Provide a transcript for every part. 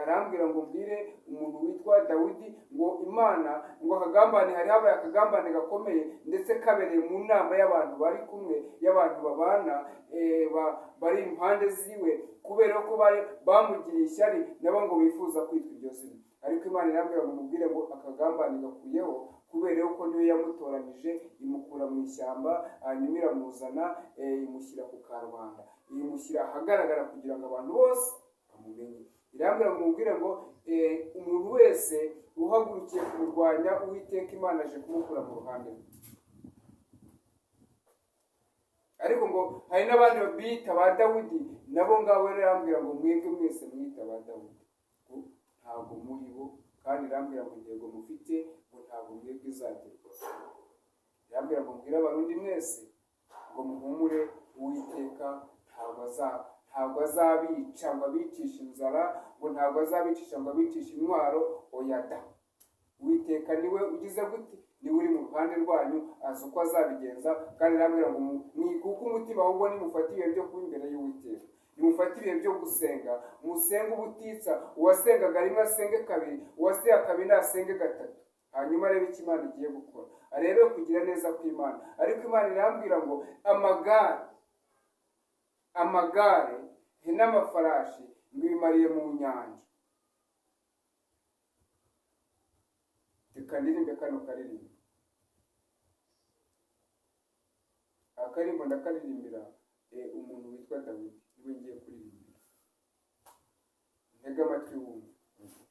Arambwira ngo mbwire umuntu witwa Dawidi ngo Imana, ngo akagambane, hari habaye akagambane gakomeye, ndetse kabereye mu nama y'abantu bari kumwe, y'abantu babana, bari impande ziwe, kubera ko bari bamugiriye ishyari, nabo ngo bifuza kwitwa iryo zina. Ariko Imana irambwira ngo mubwire ngo akagambane gakuyeho, kubera ko niwe yamutoranije, imukura mu ishyamba, hanyuma iramuzana, imushyira ku karubanda, imushyira ahagaragara kugira ngo abantu bose bamumenye. Irambwira ngo mubwire ngo umuntu wese uhagurukiye kumurwanya, Uwiteka Imana aje kumukura mu ruhande rwe. Ariko ngo hari n'abandi bita ba Dawidi, nabo ngabo rero irambwira ngo mwebwe mwese mwita ba Dawidi, ngo ntabwo muri bo. Kandi irambwira ngo intego mufite, ngo ntabwo mwebwe izagerwaho. Irambwira ngo mbwire Abarundi mwese ngo muhumure, Uwiteka ntabwo azabica ngo abicishe inzara, ngo ntabwo azabicisha ngo abicishe intwaro. Oya da! Uwiteka niwe ugize gute? Niwe uri mu ruhande rwanyu, azi uko azabigenza. Kandi irambwira ngo mwikuke umutima, ahubwo nimufate ibihe byo kuba imbere y'Uwiteka, nimufate ibihe byo gusenga, musenge ubutitsa. Uwasengaga rimwe asenge kabiri, uwasenga kabiri nasenge gatatu, hanyuma arebe icyo Imana igiye gukora, arebe kugira neza kw'Imana. Ariko Imana irambwira ngo amagare n'amafarashi ngo ibimariye mu nyanja. Reka ndirimbe kano karirimbo. Akaririmbo ndakaririmbira umuntu witwa Dawidi, niwe ngiye kuririmbira. Ntega amatwi wumve.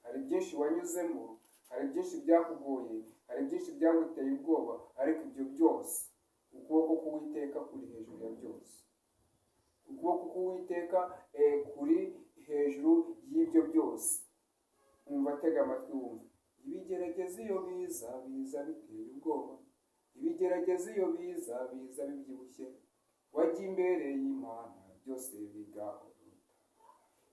Hari byinshi wanyuzemo, hari byinshi byakugoye, hari byinshi byaguteye ubwoba, ariko ibyo byose ukuboko k'Uwiteka kuri hejuru ya byose. Ukuboko k'Uwiteka kuri hejuru y'ibyo byose. Umva, tega amatwi wumve. Ibigerageza iyo biza, biza biteye ubwoba. Ibigerageza iyo biza, biza bibyibushye. Wajya imbere y'Imana byose bigahorota.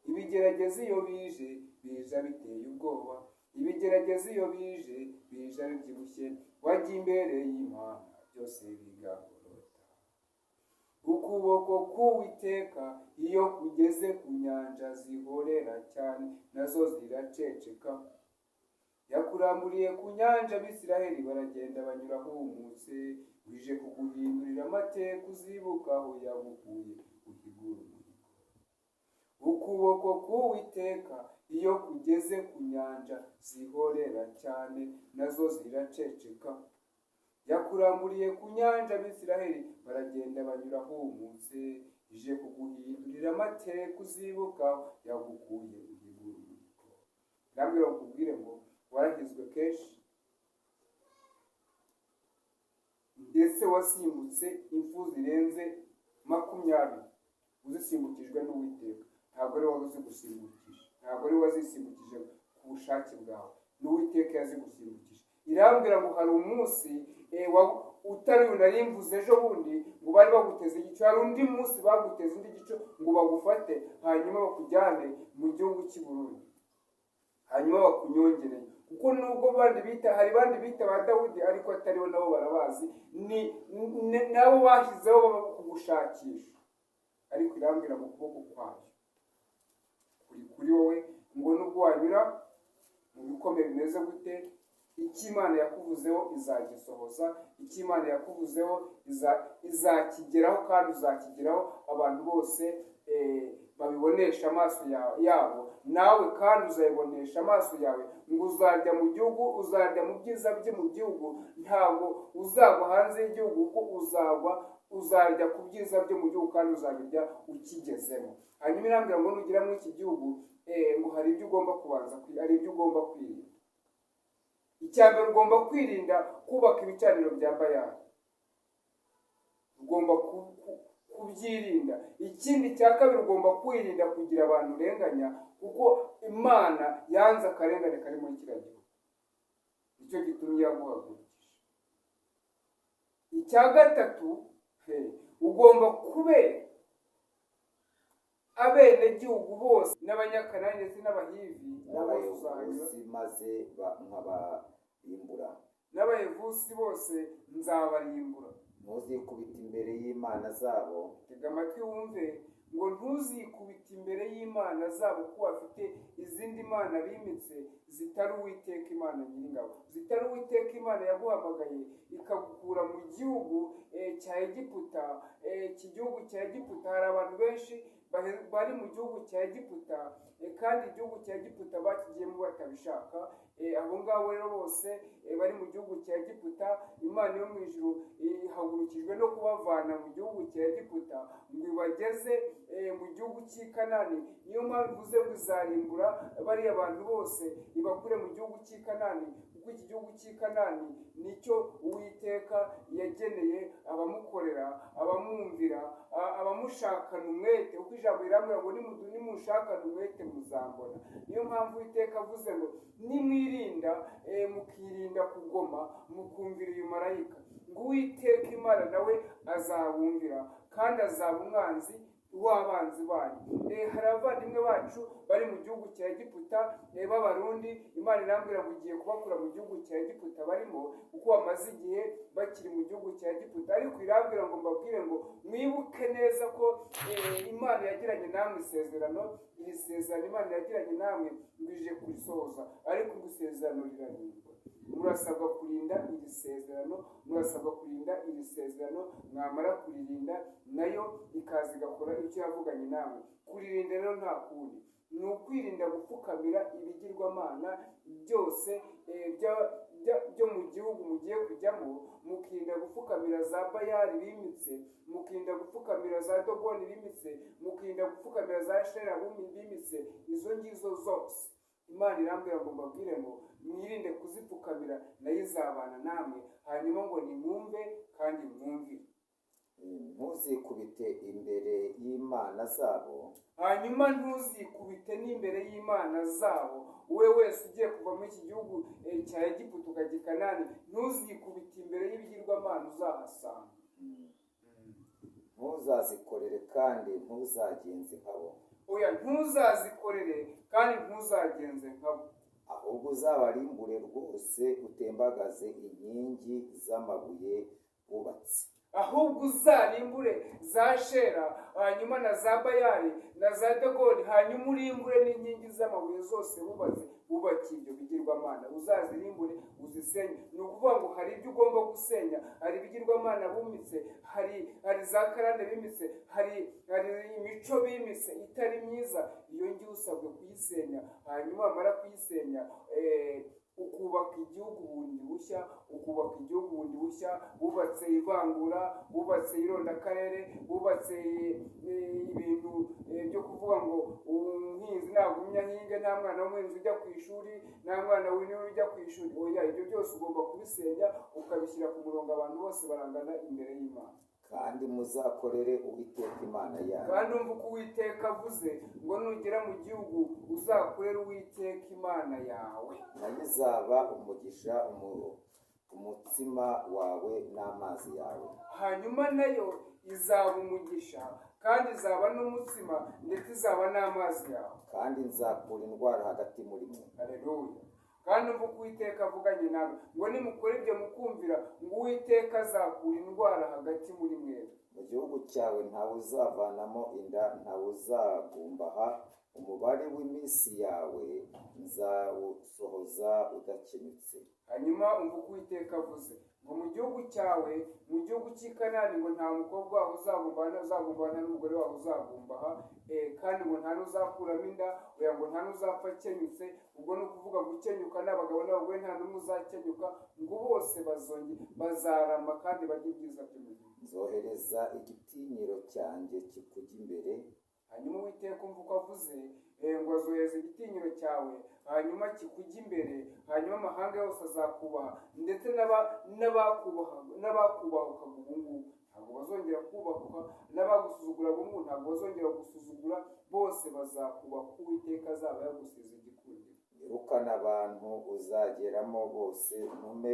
Ibigerageza iyo bije, biza biteye ubwoba. Ibigerageza iyo bije, biza bibyibushye. Wajya imbere y'Imana byose bigahorota. Ukuboko k'Uwiteka iyo kugeze ku nyanja zihorera cyane, nazo ziraceceka. Yakuramburiye ku nyanja, Abisiraheli baragenda banyura ahumutse. Wije kuguhindurira amateka, uzibuka aho yagukuye, uhigura umuhigo. Ukuboko k'Uwiteka iyo kugeze ku nyanja zihorera cyane, nazo ziraceceka. Yakuramburiye ku nyanja, Abisiraheli baragenda banyura ahumutse. Ije kuguhindurira amateka, uzibuka yagukuye, uhigura umuhigo. Irambwira ngo nkubwire ngo warahizwe kenshi, ndetse wasimbutse impfu zirenze 20 uzisimbukijwe n'Uwiteka. Ntabwo ari wowe uzigusimbukije, ntabwo ari wowe wazisimbukije ku bushake bwawe, n'Uwiteka yazigusimbukije. Irambwira ngo hari umunsi utari uyu nari mvuze ejo bundi ngo bari baguteze igico, hari undi munsi baguteze indi gico ngo bagufate, hanyuma bakujyane mu gihugu cy'i Burundi, hanyuma bakunyongereye. Kuko nubwo bandi bita, hari bandi bita ba Dawidi ariko ataribo, nabo barabazi, ni nabo bashyizeho kugushakisha. Ariko irambwira mu kuboko kwayo kuri kuri wowe ngo nubwo wanyura mu bikomeye bimeze gute, icyo Imana yakuvuzeho izagisohoza, icyo Imana yakuvuzeho izakigeraho, kandi uzakigeraho. Abantu bose babibonesha amaso yabo, nawe kandi uzabibonesha amaso yawe. Ngo uzarya mu gihugu, uzarya mu byiza bye mu gihugu, ntabwo uzagwa hanze y'igihugu, kuko uzarya ku byiza byo mu gihugu kandi uzabirya ukigezemo. Hanyuma irambwira ngo nugera muri iki gihugu, ngo hari ibyo ugomba kubanza hari ibyo ugomba kwirinda. Icya mbere, ugomba kwirinda kubaka ibicaniro bya Bayali, ugomba kubyirinda. Ikindi cya kabiri, ugomba kwirinda kugira abantu urenganya, kuko Imana yanze akarengane kari muri kiriya gihugu, nicyo gitumye yaguhagurukije. Icya gatatu, ugomba kubera abenegihugu bose n'Abanyakanani ndetse n'Abahivi bose uzahanyura, n'Abayebusi maze nkabarimbura. N'Abayebusi bose nzabarimbura. Ntuzikubite imbere y'imana zabo. Tega amatwi wumve. Ngo ntuzikubite imbere y'imana zabo, kuko bafite izindi mana bimitse zitari Uwiteka Imana Nyiringabo, zitari Uwiteka Imana yaguhamagaye ikagukura mu gihugu cya Egiputa. Iki gihugu cya Egiputa, hari abantu benshi bari mu gihugu cya Egiputa, kandi igihugu cya Egiputa bakigiyemo batabishaka. Abo ngabo rero bose bari mu gihugu cya Egiputa, Imana yo mu ijuru ihagurukijwe no kubavana mu gihugu cya Egiputa ngo ibageze mu gihugu cy'i Kanani. Niyo mpamvu ivuze ngo izarimbura bariya bantu bose, ibakure mu gihugu cy'i Kanani, kuko iki gihugu cy'i Kanani nicyo Uwiteka yageneye abamukorera, abamwumvira, abamushakana umwete, kuko ijambo rirambwira ngo nimushakana umwete muzambona. Niyo mpamvu Uwiteka avuze ngo nimwirinda, mukirinda kugoma, mukumvira uyu marayika, ngo Uwiteka Imana nawe azabumvira kandi azaba umwanzi w'abanzi banyu. Hari abavandimwe bacu bari mu gihugu cya Egiputa, b'Abarundi. Imana irambwira ngo igiye kubakura mu gihugu cya Egiputa barimo, kuko bamaze igihe bakiri mu gihugu cya Egiputa. Ariko irambwira ngo mbabwire ngo mwibuke neza ko Imana yagiranye namwe isezerano. Iri sezerano Imana yagiranye namwe ngo ije kurisohoza, ariko ngo isezerano rirarindwa. Murasabwa kurinda iri sezerano, murasabwa kurinda iri sezerano. Mwamara kuririnda, nayo ikaza igakora icyo yavuganye namwe. Kuririnda rero nta kundi, ni ukwirinda gupfukamira ibigirwamana byose byo mu gihugu mugiye kujyamo, mukirinda gupfukamira za Bayali bimitse, mukirinda gupfukamira za Dogoni bimitse, mukirinda gupfukamira za Shera bimitse. Izo ngizo zose Imana irambwira ngo mbabwire ngo mwirinde kuzipfukamira, nayo izabana namwe. Hanyuma ngo nimwumve kandi mwumvire. Ntuzikubite imbere y'imana zabo. Hanyuma ntuzikubite n'imbere y'imana zabo. Wowe wese ugiye kuva muri iki gihugu cya Egiputa ukajya i Kanani, ntuzikubite imbere y'ibigirwamana uzahasanga. Ntuzazikorere kandi ntuzagenze nkabo. Oya, ntuzazikorere kandi ntuzagenze nkabo. Ahubwo uzabarimbure rwose, utembagaze inkingi z'amabuye bubatse. Ahubwo uzarimbure za Shera, hanyuma na za Bayali na za Dagoni, hanyuma urimbure n'inkingi z'amabuye zose bubatse, bubakiye ibyo bigirwamana. Uzazirimbure, uzisenye. Ni ukuvuga ngo hari ibyo ugomba gusenya: hari ibigirwamana bumitse, hari za karande bimitse, hari imico bimitse itari myiza. Iyo ngiyo usabwe kuyisenya. Hanyuma wamara kuyisenya, ukubaka igihugu bundi bushya, ukubaka igihugu bundi bushya. Bubatse ivangura, bubatse irondakarere, bubatse ibintu byo kuvuga ngo umuhinzi nagumya ahinge, nta mwana w'umuhinzi ujya ku ishuri, nta mwana w'intebe ujya ku ishuri. Oya, ibyo byose ugomba kubisenya, ukabishyira ku murongo. Abantu bose barangana imbere y'Imana. Kandi muzakorere Uwiteka Imana yanyu. Kandi umva uko Uwiteka avuze ngo nugera mu gihugu uzakorere Uwiteka Imana yawe. Nayo izaba umugisha umutsima wawe n'amazi yawe. Hanyuma nayo izaba umugisha, kandi izaba n'umutsima, ndetse izaba n'amazi yawe. Kandi nzakura indwara hagati muri mwe. Haleluya! Kandi umva uko Uwiteka avuganye nawe ngo nimukora ibyo mukumvira, ngo Uwiteka azakura indwara hagati muri mwebwe. Mu gihugu cyawe ntawe uzavanamo inda, ntawe uzagumbaha. Umubare w'iminsi yawe nzawusohoza udakenyutse. Hanyuma umva uko Uwiteka avuze ngo mu gihugu cyawe, mu gihugu cy'i Kanani, ngo nta mukobwa wawe uzagumbana n'umugore wawe uzagumbaha, kandi ngo nta n'uzakuramo inda. Oya, ngo nta n'uzapfa akenyutse. Ubwo ni ukuvuga gukenyuka ni abagabo n'abagore, nta n'umwe uzakenyuka, ngo bose bazonge bazarama kandi barye ibyiza byo mu gihugu. Nzohereza igitinyiro cyanjye kikujya imbere. Hanyuma Uwiteka, umva uko avuze, ngo azohereza igitinyiro cyawe, hanyuma kikujya imbere, hanyuma amahanga yose azakubaha, ndetse n'abakubahukaga ubu ngubu ntabwo bazongera kubahwa, n'abagusuzuguraga ubu ngubu ntabwo bazongera gusuzugura. Bose bazakubaha kuko Uwiteka azaba yagusize igikundiro. Wirukane abantu uzageramo bose, ntume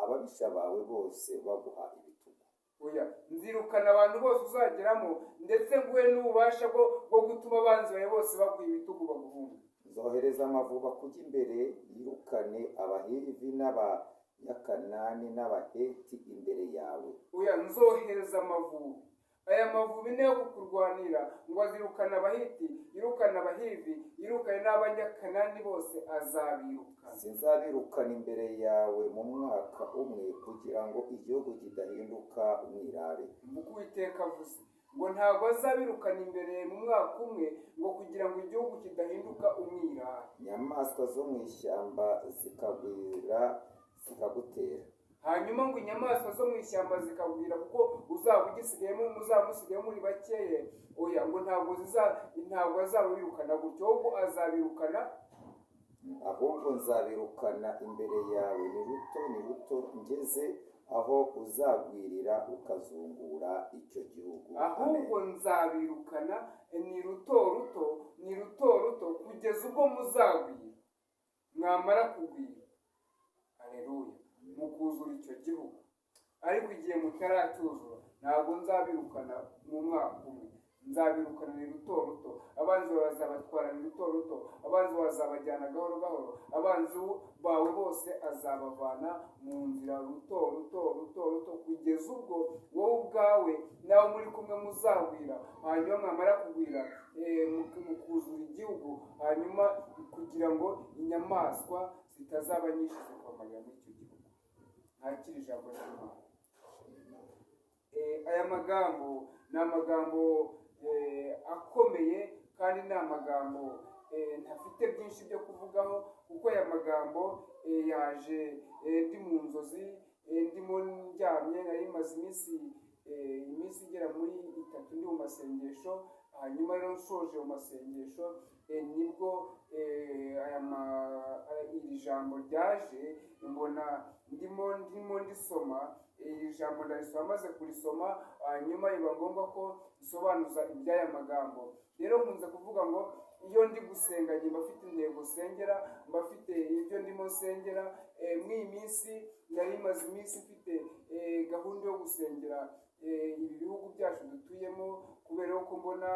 ababisha bawe bose baguha ibitugu. Oya, nzirukana abantu bose uzageramo, ndetse nguhe n'ububasha bwo gutuma abanzi bawe bose baguha ibitugu, baguhunga. Nzohereza amavubi akujya imbere, yirukane Abahivi n'Abanyakanani n'Abaheti imbere yawe. Oya, nzohereza amavubi. Aya mavubi niyo kukurwanira, ngo azirukana Abahiti, yirukane Abahivi, yirukane n'Abanyakanani bose, azabirukana. Sinzabirukana imbere yawe mu mwaka umwe, kugira ngo igihugu kidahinduka umwirare. Uko Uwiteka avuze ngo ntabwo azabirukana imbere mu mwaka umwe, ngo kugira ngo igihugu kidahinduka umwirare. Inyamaswa zo mu ishyamba zikagwira zikagutera. Hanyuma ngo inyamaswa zo mu ishyamba zikagwira, kuko uzaba ugisigayemo, muzaba musigayemo muri bakeye. Oya, ngo ntabwo azabirukana gutyo, ahubwo azabirukana. Ahubwo nzabirukana imbere yawe ni ruto ni ruto, ngeze aho uzagwirira ukazungura icyo gihugu. Ahubwo nzabirukana ni ruto ruto, ni ruto ruto, kugeza ubwo muzagwira. Mwamara kugwira, aleluya, mukuzura icyo gihugu. Ariko igihe mutaracyuzura, ntabwo nzabirukana mu mwaka umwe, nzabirukana ni ruto ruto. Abanzi bawe bazabatwara ni ruto ruto, abanzi bawe bazabajyana gahoro gahoro, abanzi bawe bose azabavana mu nzira ruto ruto ruto ruto, kugeza ubwo wowe ubwawe nawe muri kumwe muzagwira. Hanyuma mwamara kugwira, mukuzura igihugu, hanyuma kugira ngo inyamaswa zitazaba nyinshi zikabamarira muri icyo gihugu. Ntakiri ijambo ry'Imana. Aya magambo ni amagambo akomeye, kandi ni amagambo ntafite byinshi byo kuvugaho, kuko aya magambo yaje ndi mu nzozi, ndimo ndyamye. Nari maze iminsi igera muri 3 ndi mu masengesho. Hanyuma rero nsoje mu masengesho, nibwo iri jambo ryaje, mbona ndimo ndisoma. Iri jambo ndarisoma, maze kurisoma hanyuma biba ngombwa ko nsobanuza iby'aya magambo. Rero nkunze kuvuga ngo iyo ndi gusenga njye mba mfite intego nsengera, mba mfite ibyo ndimo nsengera. Muri iyi minsi nari maze iminsi mfite gahunda yo gusengera ibi bihugu byacu dutuyemo, kubera ko mbona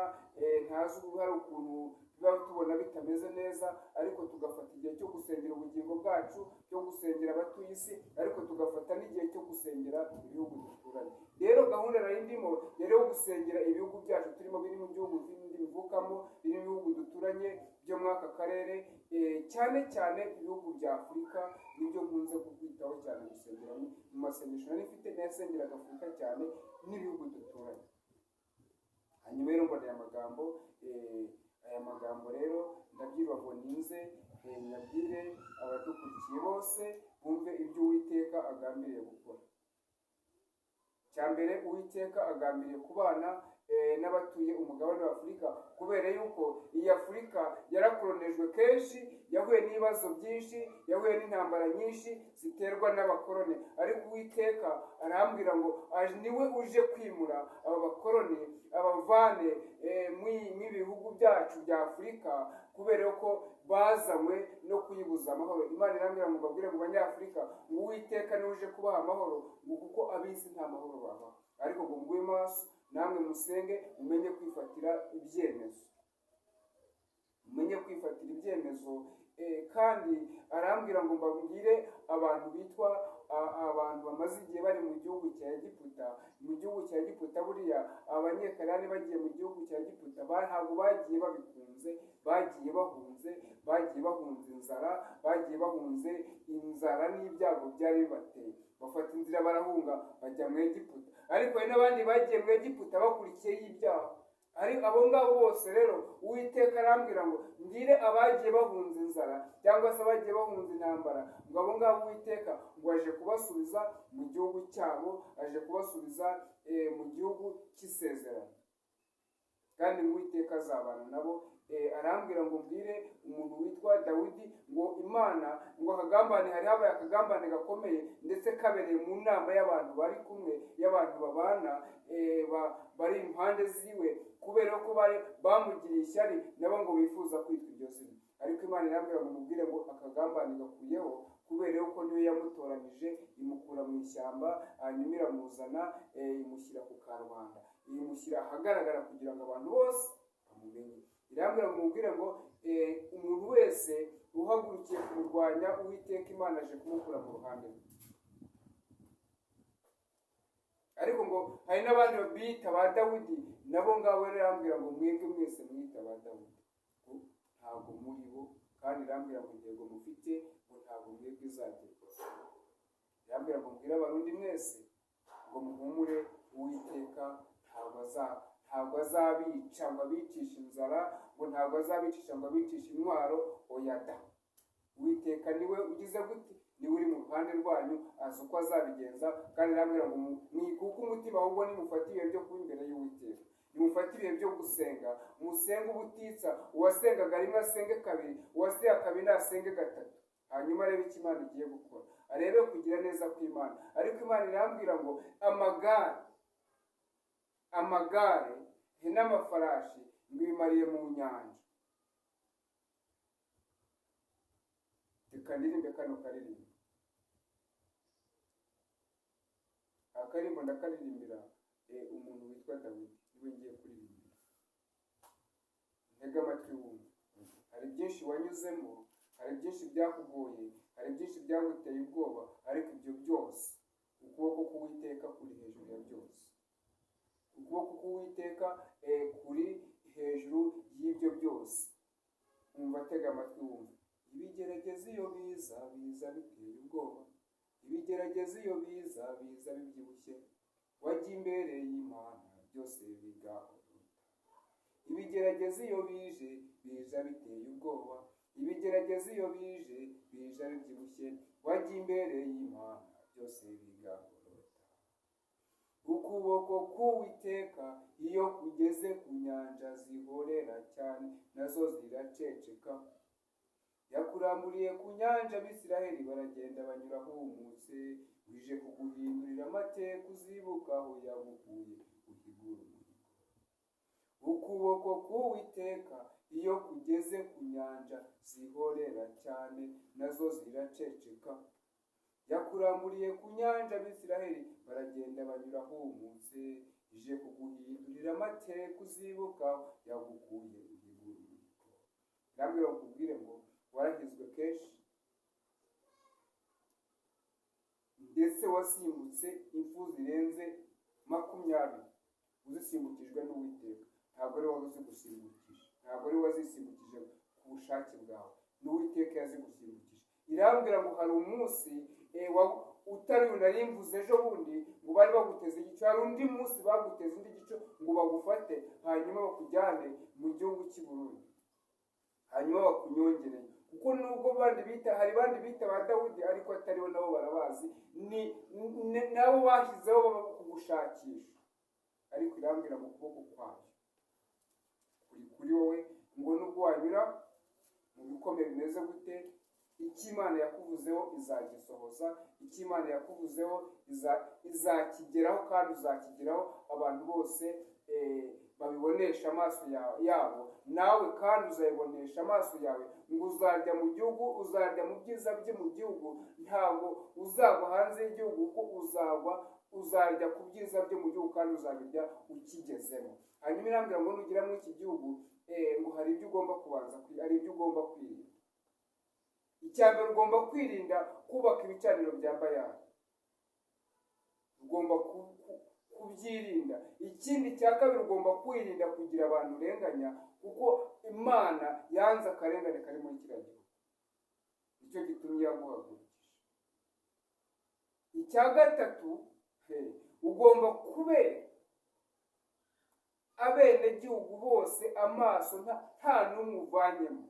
ntazi ubu hari ukuntu biba tubona bitameze neza, ariko tugafata igihe cyo gusengera ubugingo bwacu, cyo gusengera abatuye isi, ariko tugafata n'igihe cyo gusengera ibihugu duturanye. Rero gahunda nari ndimo yari yo gusengera ibihugu byacu turimo, biri mu bihugu bindi bivukamo, biri mu bihugu duturanye byo muri aka karere, cyane cyane ibihugu bya Afurika nibyo nkunze kukwitaho cyane gusengera. Mu masengesho nari mfite nayasengeraga Afurika cyane n'ibihugu duturanye. Hanyuma rero mbona aya magambo rero ndabyirwa ngo ninze nyabwire abadukurikiye bose bumve ibyo Uwiteka agambiriye gukora. Cya mbere, Uwiteka agambiriye kubana n'abatuye umugabane wa Afurika, kubera yuko iyi Afurika yarakoronejwe kenshi, yahuye n'ibibazo byinshi, yahuye n'intambara nyinshi ziterwa n'abakoroni. Ariko Uwiteka arambwira ngo niwe uje kwimura aba bakoroni, abavane mw'ibihugu byacu bya Afurika, kubera ko bazanywe no kuyibuza amahoro. Imana irambwira ngo mbabwire ngo Banyafurika, ngo Uwiteka niwe uje kubaha amahoro, ngo kuko ab'isi nta mahoro babaha. Ariko ngo mube maso namwe, musenge, mumenye kwifatira ibyemezo, mumenye kwifatira ibyemezo. Kandi arambwira ngo mbabwire abantu bitwa abantu bamaze igihe bari mu gihugu cya Egiputa. Mu gihugu cya Egiputa, buriya Abanyekanani bagiye mu gihugu cya Egiputa, ntabwo bagiye babikunze, bagiye bahunze, bagiye bahunze inzara, bagiye bahunze inzara n'ibyago byari bibateye, bafata inzira barahunga bajya mu Egiputa. Ariko hari n'abandi bagiye mu Egiputa bakurikiyeyo ibyaha. Ari abo ngabo bose rero Uwiteka arambwira ngo mbwire abagiye bahunze inzara cyangwa se abagiye bahunze intambara, ngo abo ngabo Uwiteka ngo aje kubasubiza mu gihugu cyabo, aje kubasubiza mu gihugu cy'isezerano, kandi ngo Uwiteka azabana nabo. Arambwira ngo mbwire umuntu witwa Dawidi ngo Imana ngo akagambane, hari habaye akagambane gakomeye, ndetse kabereye mu nama y'abantu bari kumwe, y'abantu babana, bari impande ziwe, kubera ko bari bamugiriye ishyari nabo ngo bifuza kwitwa iryo zina. Ariko Imana irambwira ngo mubwire ngo akagambane gakuyeho, kubera ko niyo yamutoranije imukura mu ishyamba, hanyuma iramuzana, imushyira ku karubanda, imushyira ahagaragara kugira ngo abantu bose bamumenye. Irambwira ngo mubwire ngo umuntu wese uhagurukiye kumurwanya, Uwiteka Imana aje kumukura mu ruhande rwe. Ariko ngo hari n'abandi bita ba Dawidi, nabo ngabo rero irambwira ngo mwebwe mwese mwita ba Dawidi, ngo ntabwo muri bo. Kandi irambwira ngo intego mufite ngo ntabwo mwebwe izagerwaho. Irambwira ngo mbwire Abarundi mwese ngo muhumure, Uwiteka ntabwo azabica ngo abicishe inzara, ngo ntabwo azabicisha ngo abicishe intwaro, oya da. Uwiteka niwe ugize gute? Niwe uri mu ruhande rwanyu, azi uko azabigenza. Kandi irambwira ngo mwikuke umutima, ahubwo nimufate ibihe byo kuba imbere y'Uwiteka, nimufate ibihe byo gusenga, musenge ubutitsa. Uwasengaga rimwe asenge kabiri, uwasenga kabiri nasenge gatatu, hanyuma arebe icyo Imana igiye gukora, arebe kugira neza kw'Imana. Ariko Imana irambwira ngo amagare n'amafarashi ngo ibimariye mu nyanja. Reka ndirimbe kano karirimbo. Akaririmbo ndakaririmbira umuntu witwa Dawidi, niwe ngiye kuririmbira. Ntega amatwi wumve. Hari byinshi wanyuzemo, hari byinshi byakugoye, hari byinshi byaguteye ubwoba, ariko ibyo byose ukuboko k'Uwiteka kuri hejuru ya byose. Ukuboko k'Uwiteka kuri hejuru y'ibyo byose. Umva, tega amatwi wumve. Ibigerageza iyo biza, biza biteye ubwoba. Ibigerageza iyo biza, biza bibyibushye. Wajya imbere y'Imana byose bigahorota. Ibigerageza iyo bije, biza biteye ubwoba. Ibigerageza iyo bije, biza bibyibushye. Wajya imbere y'Imana byose bigahorota. Ukuboko k'Uwiteka iyo kugeze ku nyanja zihorera cyane, nazo ziraceceka. Yakuramburiye ku nyanja, Abisiraheli baragenda banyura ahumutse. Wije kuguhindurira amateka, uzibuka aho yagukuye, uhigura umuhigo. Ukuboko k'Uwiteka iyo kugeze ku nyanja zihorera cyane, nazo ziraceceka. Yakuramburiye ku nyanja, Abisiraheli baragenda banyura ahumutse. Ije kuguhindurira amateka, uzibuka yagukuye, uhigura umuhigo. Irambwira ngo nkubwire ngo warahizwe kenshi, ndetse wasimbutse impfu zirenze 20 uzisimbukijwe n'Uwiteka. Ntabwo ari wowe uzigusimbukije, ntabwo ari wowe wazisimbukije ku bushake bwawe, n'Uwiteka yazigusimbukije. Irambwira ngo hari umunsi utari uyu nari mvuze ejo bundi ngo bari baguteze igico, hari undi munsi baguteze indi gico ngo bagufate, hanyuma bakujyane mu gihugu cy'i Burundi, hanyuma bakunyongereye. Kuko nubwo bandi bita, hari bandi bita ba Dawidi, ariko ataribo, nabo barabazi, ni nabo bashyizeho kugushakisha. Ariko irambwira mu kuboko kwayo kuri kuri wowe, ngo nubwo wanyura mu bikomeye bimeze gute, icyo Imana yakuvuzeho izagisohoza, icyo Imana yakuvuzeho izakigeraho, kandi uzakigeraho. Abantu bose babibonesha amaso yabo, nawe kandi uzabibonesha amaso yawe. Ngo uzarya mu gihugu, uzarya mu byiza bye mu gihugu, ntabwo uzagwa hanze y'igihugu, kuko uzarya ku byiza byo mu gihugu, kandi uzabirya ukigezemo. Hanyuma irambwira ngo nugera muri iki gihugu, ngo hari ibyo ugomba kubanza, hari ibyo ugomba kwirinda. Icya mbere, ugomba kwirinda kubaka ibicaniro bya Bayali, ugomba kubyirinda. Ikindi cya kabiri, ugomba kwirinda kugira abantu urenganya, kuko Imana yanze akarengane kari muri kiriya gihugu, nicyo gitumye yaguhagurukije. Icya gatatu, ugomba kubera abenegihugu bose amaso nta n'umwe uvanyemo.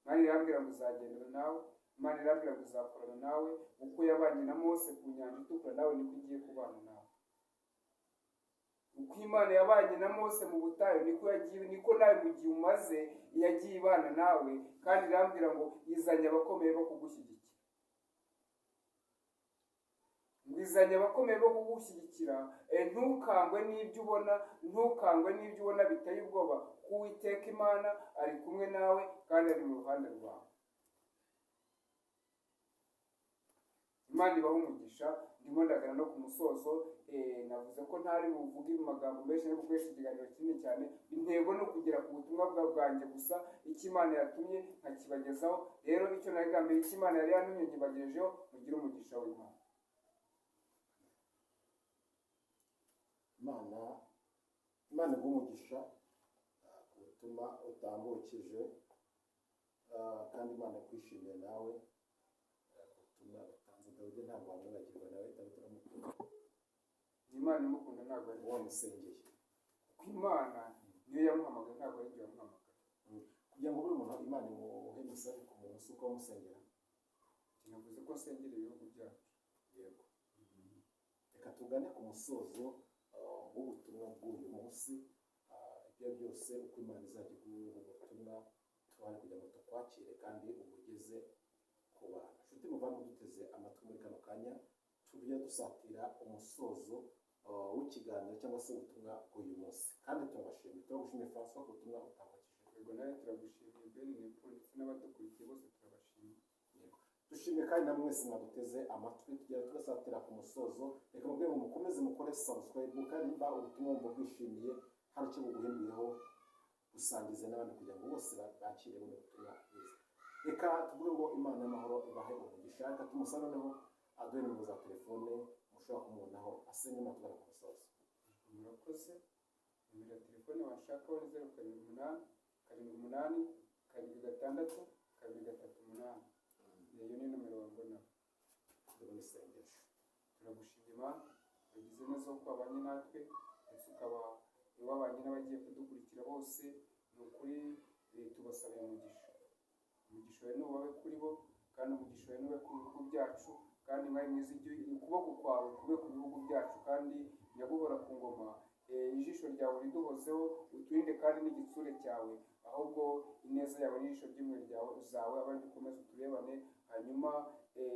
Imana irambwira ngo izagendana nawe, Imana irambwira ngo izakorana nawe, uko yabanye na Mose ku nyanja itukura, nawe niko igiye kubana nawe. Uko Imana yabanye na Mose mu butayu, niko yagiye, niko nawe mu gihe umaze yagiye ibana nawe. Kandi irambwira ngo izanye abakomeye bo kugushyigikira, ngo izanye abakomeye bo kugushyigikira. Ntukangwe n'ibyo ubona, ntukangwe n'ibyo ubona biteye ubwoba, kuko Uwiteka Imana ari kumwe nawe kandi ari mu ruhande rwawe. Imana ibahe umugisha. Ndimo ndagana no ku musozo. Navuze ko ntari buvuge amagambo menshi, no gukoresha ikiganiro kinini cyane. Intego ni ukugera ku butumwa bwanjye gusa, icyo Imana yatumye nkakibagezaho. Rero icyo nagambiriye, icyo Imana yari yantumye, nkibagejejeho. Mugire umugisha w'Imana. Imana iguhe umugisha ku butumwa utambukije, kandi Imana ikwishimiye nawe ku butumwa utanze. Dawidi ntabwo wamwibagirwa, nawe Dawidi uramukunda. Ni Imana imukunda, ntabwo ari Wamusengeye. Kuko Imana niyo yamuhamagaye, ntabwo ari ibyo yamuhamagaye. Kugira ngo buri muntu Imana imuhe message ku muntu, si uko wamusengera. Kinavuze ko nsengera ibihugu byacu. Yego, reka tugane ku musozo w'ubutumwa bw'uyu munsi. Ibyo byose uko Imana izajya iguha ubutumwa, tuhari kugira ngo tukwakire kandi ubugeze ku bantu. Inshuti muvandimwe duteze amatwi muri kano kanya, tujya dusatira umusozo w'ikiganiro cyangwa se ubutumwa bw'uyu munsi, kandi turabashimiye. Turagushimiye, Francois, ku butumwa utambukije. Yego, nawe turagushimiye, Ben Nepo, ndetse n'abadukurikiye bose turabashimiye. Yego. Dushimiye kandi namwe mwese mwaduteze amatwi, tugera tugasatira ku musozo. Reka mubwire ngo mukomeze mukore subscribe, kandi niba ubutumwa wumva bwishimiye, hari icyo buguhinduyeho, gusangize n'abandi kugira ngo bose bakire buno butumwa bwiza. Reka tuvuge ngo Imana y'amahoro ibahe umugisha. Reka tumusabe noneho aduhe nimero za telefone mushobora kumubonaho, asenga Imana, tugana ku musozo. Murakoze. Nimero ya telefone washakaho ni 0787787638. Iyo ni nomero wambonaho. Ndabona isengesho. Turagushima Imana, wagize neza ko wabanye natwe, ndetse ukaba wabanye n'abagiye kudukurikira bose. Ni ukuri tubasabira umugisha. Umugisha wawe nubabe kuri bo, kandi umugisha wawe nube ku bihugu byacu, kandi mwari mwiza, ukuboko kwawe kube ku bihugu byacu, kandi nyaguhora ku ngoma, ijisho ryawe riduhozeho, uturinde kandi n'igitsure cyawe, ahubwo ineza yawe n'ijisho ry'impuhwe ryawe zawe abe ari ukomeze uturebane. Hanyuma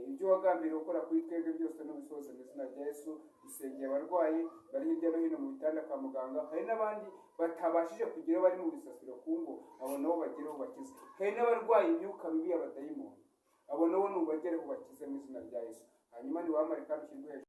ibyo wagambiriye gukora kuri twebwe byose n'ubisohoze mu izina rya Yesu. Dusengeye abarwayi bari hirya no hino mu bitanda kwa muganga, hari n'abandi batabashije kugeraho bari mu bisasiro ku ngo, abo nabo bagereho bakize. Hari n'abarwaye imyuka mibi y'abadayimoni, abo nabo nubagereho bakize mu izina rya Yesu. Hanyuma niwamare kandi ushyirwe hejuru.